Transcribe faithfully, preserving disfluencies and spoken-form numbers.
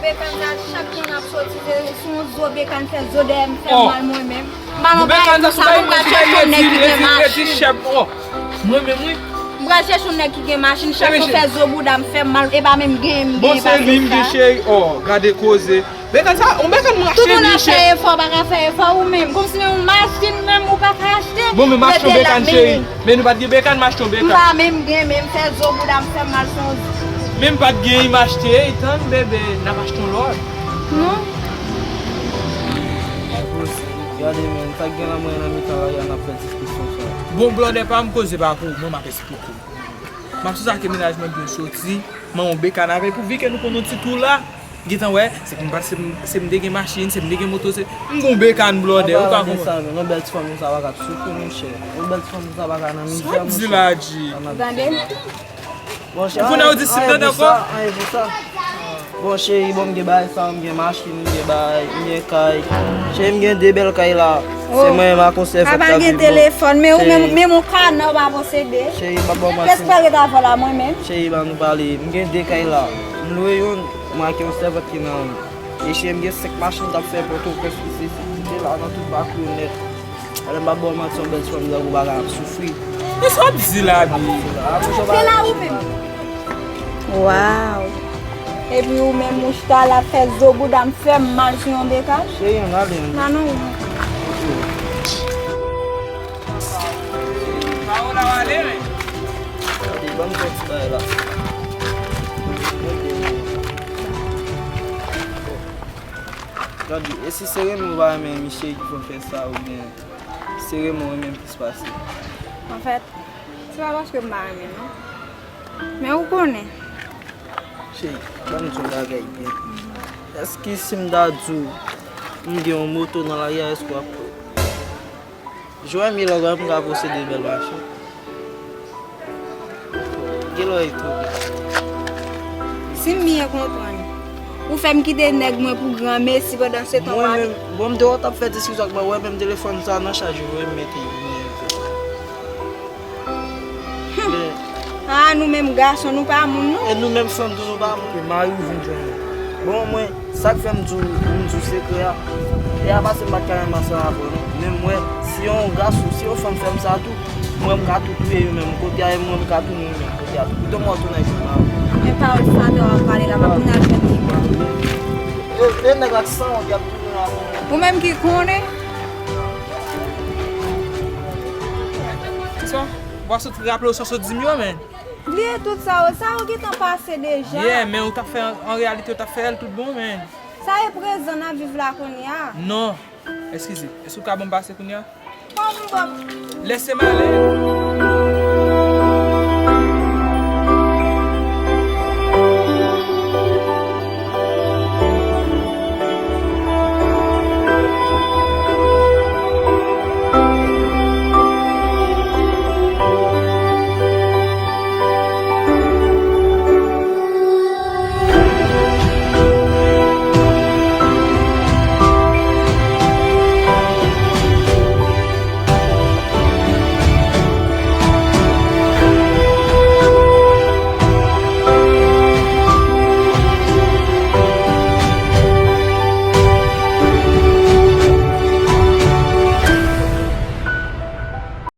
Bekann sa, chak jan n ap soti, se sou yon zo Bekann fè zo dèyè m fè mal mwen menm. M pa nan bagay konsa, mwen m pral chèche yon nèg ki gen machin. Mwen menm, wi. M pral chèche yon nèg ki gen machin, chak fwa fè zo bouda m fè m mal, e pa menm genyen m genyen pase sa. Bon, se li m gen cheri, oh, gade koze. Bekann sa, yon Bekann m achte li cheri. Tout moun ap fè efò, pa ka fè efò ou menm. Kòmsi yon machin menm ou pa ka achte. Bon, men m achte yon Bekann cheri. Men nou pa t gen Bekann, m achte yon Bekann. M pa menm gen, men m fè zo bouda m fè m mal sou yon zo. Men m pa t gen, m achte, tann bebe, n ap achte yon lòt. Non. Gade men, sa k gen la mwen nan mitan lari a n ap fè diskisyon sa. Bon, blòdè pa m koze pa pou ou, mwen m ap eksplike w. M ap sou sa ke mennaj mwen byen soti, men yon Bekann avè l pou vi ke nou konn yon ti tou la. Gentan wè, se pou m pa, se m, se m te gen machin, se m te gen moto, se, m gon Bekann blòdè, ou ka konprann. Sa, non, bèl ti fanm sa pa ka soufri, monchè. Yon bèl ti fanm sa pa ka nan mizè, monchè. Sa w di la, G? Tande? Bon, cheri, pou nou di si m tande ankò. Anyen pou sa. Bon, cheri, bon, m gen bagay sa, m gen machin, m gen bagay, m gen kay. Cheri, m gen de bèl kay la. Se mwen menm ak yon sèvant k ap viv. Papa gen telefòn, men ou menm, menm yon kana ou pa posede. Cheri, m pa ba w manti. Kiyès ki pral ret avè w la, mwen menm? Cheri, ban nou pale. M gen de kay la. M lwe youn. Mwen ak yon sèvant ki nan ri. Mesye, m gen senk machin k ap fè Pòtoprens, isi, isi, koute la, nan tout bakou yo nèt. Alè, m pa ba w manti, yon bèl ti fanm tankou w pa ka ap soufri. Men sa w ap di la, Bi? Se la ou menm. Waw. Epi ou menm, mouchka la fè zo bouda m fè m mal sou yon Bekann. Cheri, ann ale, ann. Nan non. Pawòl la w ale, men. Gade, ban m fè ti bagay la. Gade, e si se renmen ou pa renmen misye ki fè w fè sa, oubyen se renmen w renmen plis pase? Anfèt, se pa paske m pa renmen l, non. Men ou konnen. Cheri, ban m di yon bagay byen. Èske si m ta di w m gen yon moto nan lari a, èske w ap kwè? Jwè m ye lògò m ka posede bèl machin. Gen lè w tou. Si m byen konprann, ou fè m kite nèg mwen pou granmesi pandan se tan w ale. Mwen menm, bon, m te wè w t ap fè diskisyon ak mwen, wè menm telefòn sa nan chaj, ou wè m mete l. Ah, nou menm gason, nou pa moun, non? E nou menm fanm tou, nou pa moun. Ke mari w vin jwenn mwen. Bon, mwen, sa k fè m di w, m di w sekrè a, e a pa se m pa t ka renmen ansanm avè w, non. Men m wè, si yon gason, si yon fanm fè m sa tou, mwen m ka tou touye yo menm. Kote a, e mwen m ka tou mouri menm. Kote a tou. Kite m wè w tou nan jwenn la. Men pawòl flatè w ap pale la, m ap vin al jwenn li. E, e nèg ak san wont y ap tounen avè w. Ou menm ki konnen. Sa, w ap sot raple w sa w sot di m yo, men. Bliye tout sa yo, sa yo gentan pase deja. Yeah, men ou t ap fè, an, an reyalite, ou t ap fè l tout bon, men. Sa e prezan n ap viv la kounye a. Non, eskize, èske ou ka ban m pase kounye a? Kòman ban m? Lèse m ale.